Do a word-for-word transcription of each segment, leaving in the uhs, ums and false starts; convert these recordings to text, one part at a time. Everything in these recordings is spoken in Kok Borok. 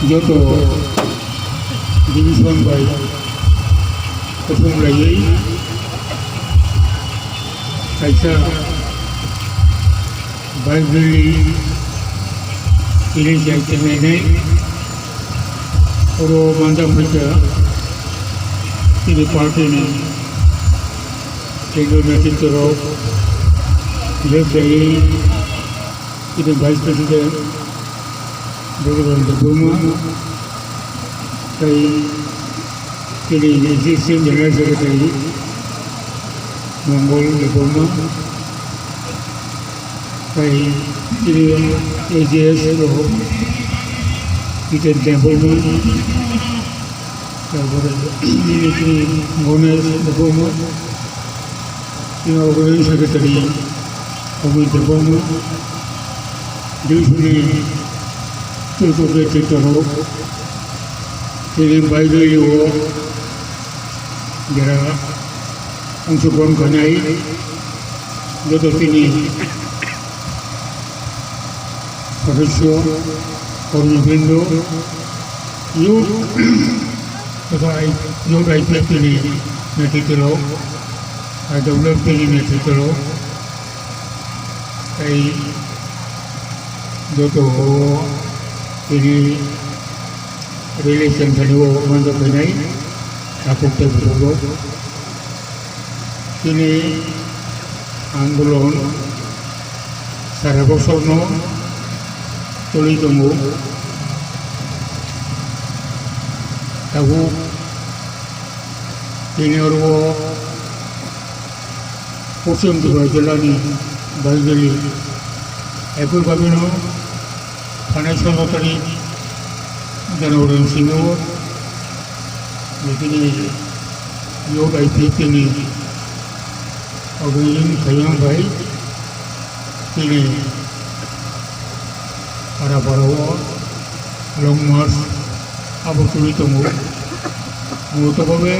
Joto division bai kuthum laiwi kaisa Bible release jai tonglainai. Oro manjak phaikha chini party ni kendriya netritwa rok, bises khlaiwi chini Vice President Jagabandhu Debbarma, tei chini Assistant General Secretary Mongol Debbarma, tei chini A G S rok Jiten Debbarma, tarpore chini Ganesh Debbarma, chini Organizing Secretary Amit Debbarma, division ni tei kok tei tei tongo. Chini Bible o jera ongsogron khainai joto chini sodosyo, kormibrindo, youth, tei youth I P F T ni netritwa rok, I W F T ni netritwa rok, tei joto chini release thani o manjak phainai takhuk tei bukhuk rok. Chini andolon sara bosorno choli tongo. Tabuk chini oro Poschim Tripura jilani Baidili, ekoi bhabeno thanai solo tarik January ni simi o, nini youth I P F T ni organizing khaiyang bai chini para para o long march abo choli tongo. Bo tobobe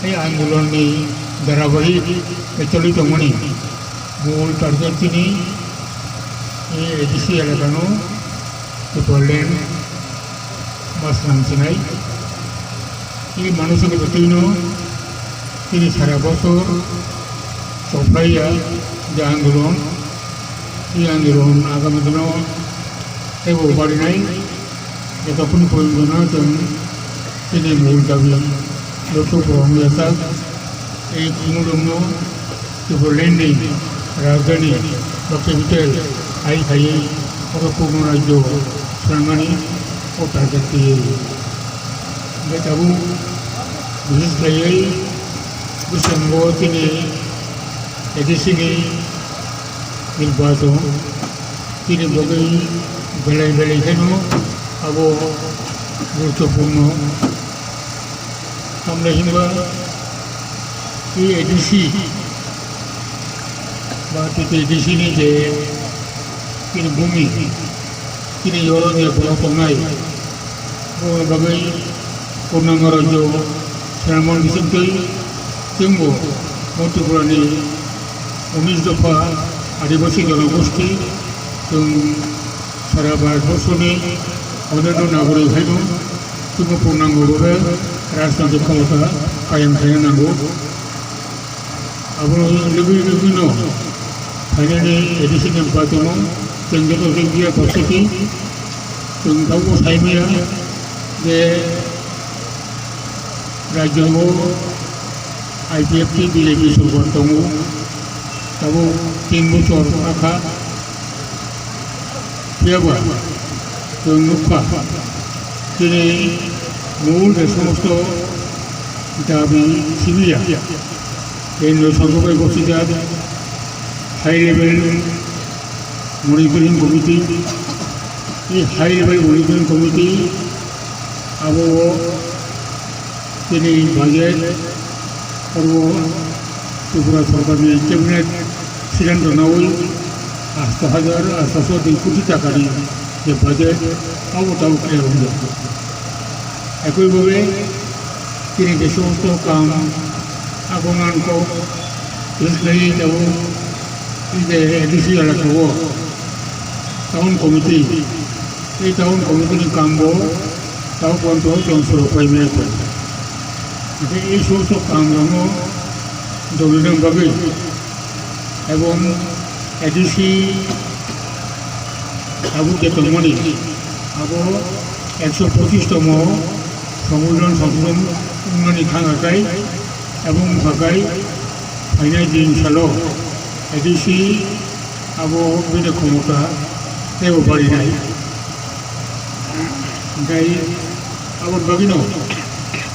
tei andolon ni dharabahik choli tongmani mul target chini A D C elakano Tipraland ma swnam sinai. I manusini bwtwino chini sara bosor choplaiya je andolon, i andolon agami dino teibo barinai. Jotokhon porijona chwng chini mul dabi lotto purung yachak. Ei mulukno Tipraland ni rajdhani ba capital hai khaiwi oro Purno Rajyo swnamnani o target twiwi. Hwnkhe tabuk bises khlaiwi bwskango chini A D C ni nirbachon chini bagwi belai belai kheno abo guruttopurno. Tamni hinba twi A D C ba twi A D C ni je chini bumi, chini yoro je borok tongnai, boni bagwi Purnango Rajyo swnamnani bisingtwi chwngbo Tripura ni unis dopha Adibasi Jonogosti, chwng sara Bharatborsoni onyaino nagorik haino chwngbo purnango bhabe rajnoitik khomota kayam khaina nango. Abo logwi logwino phainani A D C ni bachano chwng joto chwng biya kosoki chwng tabukbo saimaya je rajyo o I P F T B J P sorkar tongo, tabuk tin bochor akha. Phiyaba chwng nukha, chini mul je somosto dabi sibiya, kendro sorkar bai gotijak high level monitoring committee, ei high level monitoring committee abo o chini budget, oro Tripura sorkarni cabinet siddhanto naui asto hajar asto sho dui koti takani je budget, abo tabuk khlai romjak. Ekoi bhabe chini je somosto kam agongan kok, bises khlaiwi tabuk je A D C elaka o town committee, Tei town committee ni kambo tao ponto chwng suru phai maya kho. Tei ei somosto kamrokno dogwinani bagwi ebong A D C abo je tongmani abo ekso pochish tomo Songbidan songsodhon wngnani thang akai ebong bwkha kai phainai din salo A D C abo bini khomota teibo barinai. Hingkai aboni bagwino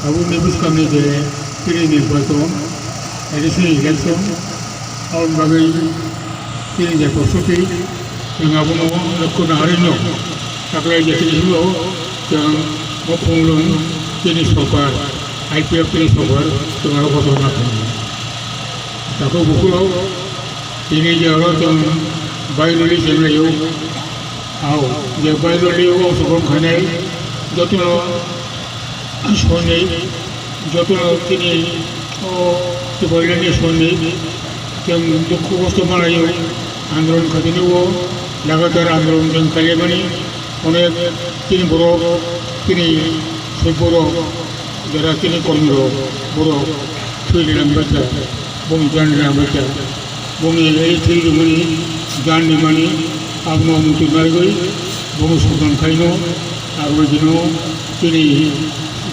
abo ni bwskango je tini nirbachon, A D C election, aboni bagwi tini je prostuti, chwng abono lukhu naharino taklai je tini hwnlo, chwng mukhunglwng tini sorkar, I P F tini sorkar, chwng aro kotor ma thangwi. Takhuk bukhurok tini je oro chwng bairoli chenglaio. Ao, je bairoli o sukong khainai, jotono songni, jotono tini o Tipralandni songni, chwng dukhu kosto manaio, andolon khatini o, lagatar andolon chwng khaimani, onek tini borok, tini soi borok, jara tini kormi rok, borok thwi rinang bacha, bong jan rinang bacha. Bongni ei thwi rwmani jan rimani abono muchung narwgwi bono sujam khaino abo dino chini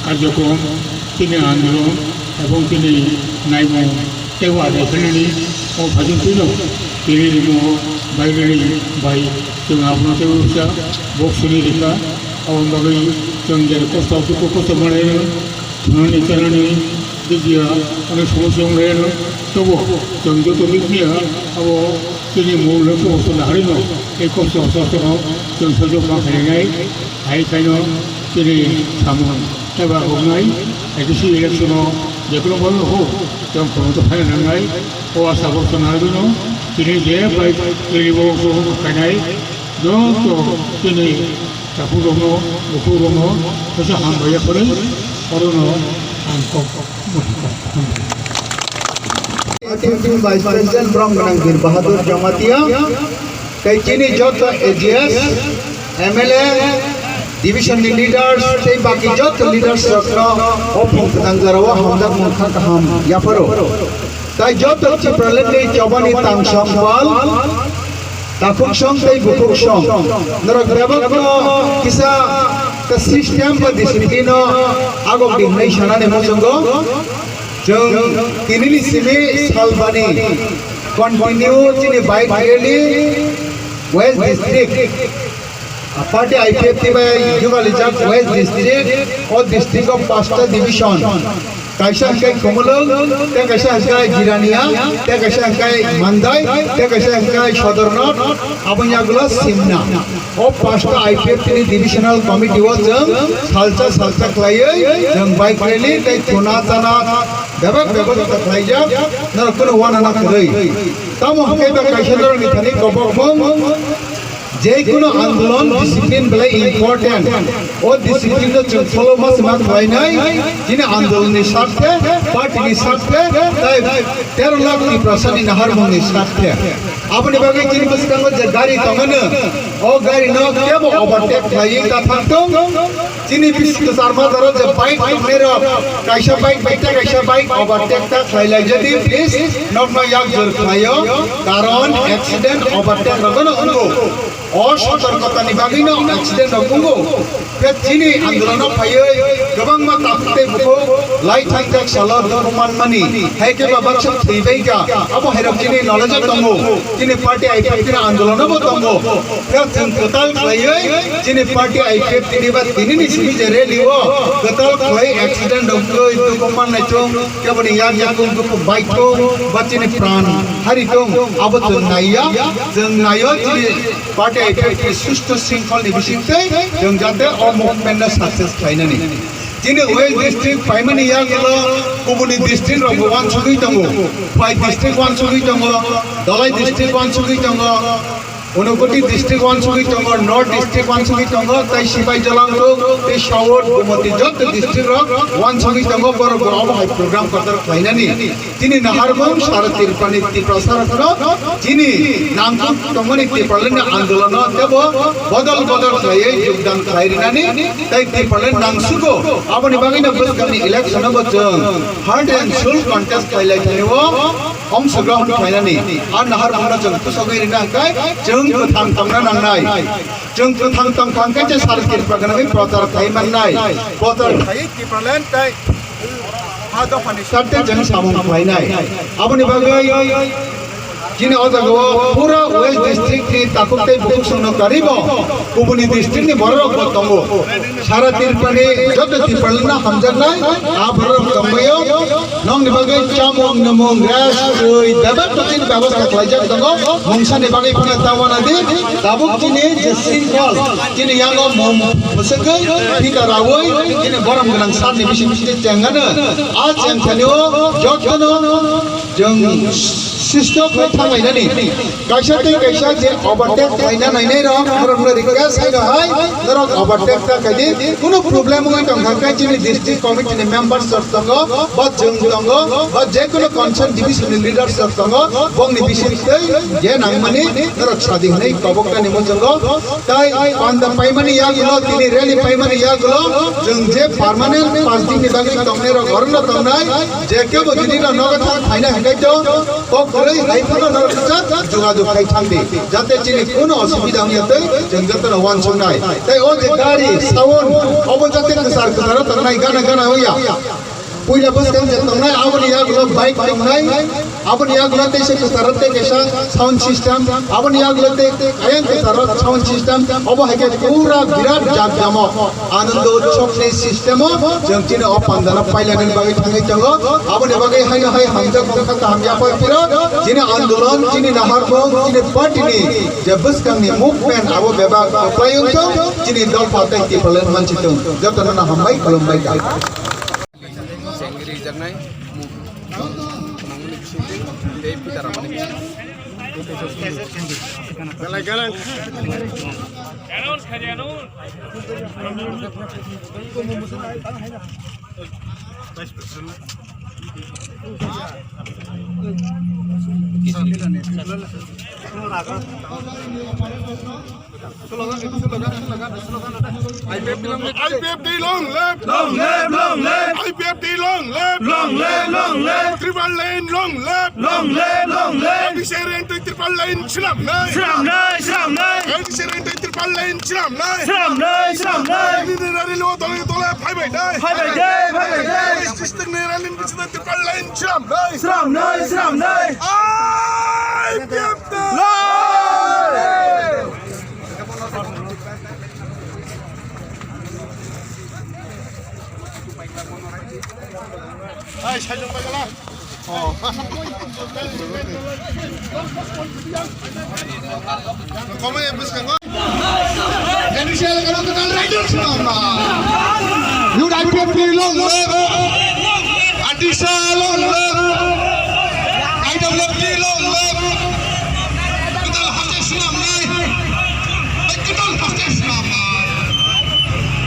karjokrom, chini andolon ebong chini naimung teibo adai khainani o phaijakgwino tini rimo bairani bai chwng abono teibo kisa bok suni rikha. Aboni bagwi chwng je kosto dukhu kosto manai thwngnani chanani bigya onek somosya wng lai ano, tobo chwng joto bigya abo chini mol no kosto naharino tei kosto hosto no chwng sojok ma khainai, hai khaino chini samung eba hoknai A D C election o jekunu bono ho chwng khoroksa phaina nangnai. O asa bo chwng harino chini je bai rally bo khainai joto chini Takhuk rokno, bukhuk rokno, kisa hambai ya phore, orono ang kok, kok, hambai. Acting Vice President Brahmanang Bir Bahadur Jamatia, tei chini joto A G S, M L A, division ni leaders, tei baki joto leaders rokno o phung kwtang jora o hamjak mung kha kaham yapharo. Tai joto Tipraland ni chobani tang sampal, takhuk song tei bukhuk song. Norok bebak no kisa ta system ba discipline no agok di hinwi sanani muchungo. Chwng tini ni simi salbani continue chini bike rally West District. Party I P F T bai jugalijak West District, o district o pasta division. Kaisa hwnkhe Khumulwng, tei kaisa hwnkhe Jirania, tei kaisa hwnkhe Mandai, tei kaisa hwnkhe Sodornot, aboni yagulo Simna. O pasta I P F T ni divisional committee o chwng salsa salsa khlaiwi chwng bike rally tei chuna chana bebak bebak khlaijak, norok kunu uanana kwrwi. Tamo hwnkhe ba kaisa norokni thani kobokbong, Jekunu andolon discipline belai important. O discipline no chwng follow ma se ma khlainai. Chini andolon ni sarthe, party ni sarthe, tai tero lakh Tiprasa ni naharmung ni sarthe. Aboni bagwi chini bwskango je gari tongmano, o gari no kebo overtake khlaiwi ta thangthung. Chini bisi kwchar majaro je bike tongnai rok, kaisa bike bai tei kaisa bike overtake ta khlai lai jadi, please nokno yak jor khlaio, karon accident overtake rogno wngo. O sotorkotani bagwino accident rok wngo. Khe chini andolono phaiwi kwbangma takhuk tei bukhuk lai thang jak salo dukhu manmani, hai khe ba baksa thwi bai kha, abo hai rok chini knowledge o tongo. Chini party I P F T ni andolono bo tongo. Khe chwng kwtal khlaiwi chini party I P F T ni ba tini ni simi je rally o kwtal khlai accident rok wngwi dukhu mannai chwng keboni yak yakung dukhu bai thung ba chini pran hari thung abo chwng naiya. Chwng naio chini party I P F T ni susto shringkhol ni bisingtwi chwng jate o movement no success khlainani. Chini West District paimani yagulo kubuni district rok bo uansugwi tongo, Khwai District uansugwi tongo, Dhalai District uansugwi tongo, Unakoti district wansugwi tongo, North district wansugwi tongo, tei Sipai Jalangtok, tei South, Gumoti joto district rok wansugwi tongo, borok bo obo hai program kotor khlainani. Chini naharmung sara Tripurani Tiprasa rokno chini nangkuk tongmani Tipraland ni andolono tebo bodol bodol khlaiwi yogdan khlai rinani, tei Tipraland nangsugo, aboni bagwino bwskangni election o bo chwng heart and soul contest khlailai thani o. Ongsogrohon khlainani, a naharmungno chwng kusogwi rina hwnkhe chwng kwthang tongna nangnai. Chwng kwthang tongkha hwnkhe je sara Tripura gwnangwi prochar khai mannai. Prochar khai Tipraland tei ha dophani sarte chwng samung khlainai. Aboni bagwi chini o jagao pura West district ni takhuk tei bukhuk songno karibo kubuni district ni bororok bo tongo. Sara Tripurani joto Tipralandno hamjaknai, a borok tongbaio. Nokni bagwi chamung, nwmung, rest, twi, bebak totini bebosta khlaijak tongo. Mungsani bagwi phano ta wana di, tabuk chini je sinkhol, chini yango mum mwswkwi, phita raui, chini borom gwnang sarni bising bising chengano. A chengthanio jotono chwng sisto khlai thanglainani. Kaisa tei kaisa je overtake khlaina nainai rok, norokno request hai no hai, norok overtake ta khaidi, kunu problem wngwi tongkha khe chini district committee ni members rok tongo, ba chwng tongo, ba je kunu concern division ni leaders rok tongo, bongni bising tei je nangmani norok sadi hwnwi kobok tani muchungo. Tai panda paimani yagulo, tini rally paimani yagulo, chwng je permanent pass din ni bagwi tongnai rok orono tongnai, je kebo tini rok nogo thang phaina hwnkhe to, kok kwrwi hai phano norok kisa jogajog khai thang di, jate chini kuno osubida wngya tei chwng jotono uansuknai. Tei o je gari, sound, obo jate kwchar kwcharo tongnai, gana gana wngya. Puila bwskang je tongnai, aboni yagulo bike tongnai, aboni yagulo tei se kwcharo tei kaisa sound system, aboni yagulo tei ayang kwcharo sound system, obo hai khe pura birat jak jamo. Anando Utsav ni system o chwng chini o pandal o pailani bagwi thangwi tongo. Aboni bagwi haino hai hamjak wngkha kaham yapha phiro. Chini andolon, chini naharmung, chini party ni je bwskang ni movement abo bebak kwplai wngthung, chini dopha tei Tipraland mansi thung. Jotono no hambai khulumbai kha. Chengri jaknai, mung, mungni bising tei pita ramani bising. I P F T long live! Long live, long live! I P F T long live! Long live, long live! Tipraland long live! Long live, long live! Additional entry Tipraland swnamnai! Swnamnai, swnamnai! Additional entry Tipraland swnamnai! Swnamnai, swnamnai! Nini rally lo dole dole phaibai dai! Phaibai dai, phaibai dai! District ni rally ni bisingo Tipraland swnamnai! Swnamnai, swnamnai! I P F T! Long live! Youth I P F T long live! Adisa long live! I W F T long live! Kwtal haste swnamnai! Kwtal haste swnamnai!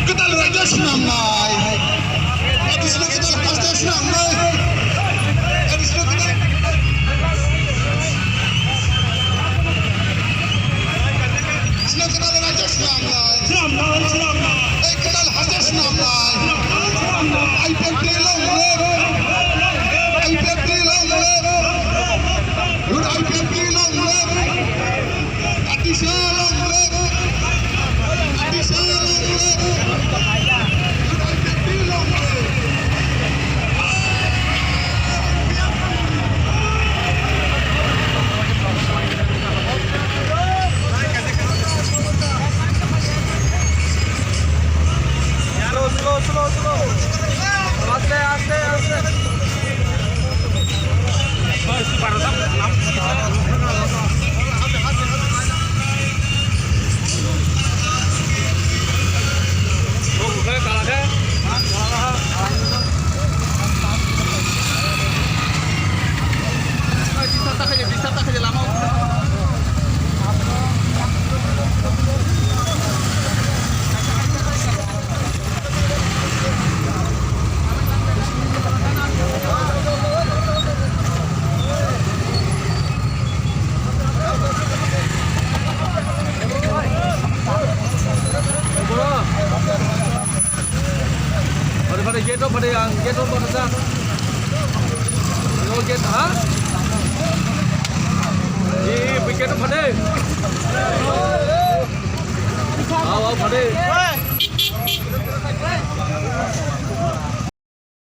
Kwtal raida swnamnai! Adisino kwtal haste swnamnai! Adisino kwtal, adisino kwtal raida swnamnai! Swnamnai, swnamnai! Ei kwtal haste swnamnai! Swnamnai, swnamnai! I P F T long live! I P F T long live! Youth Wicket, ha? Ee, wicket phade. Aw, aw, phade.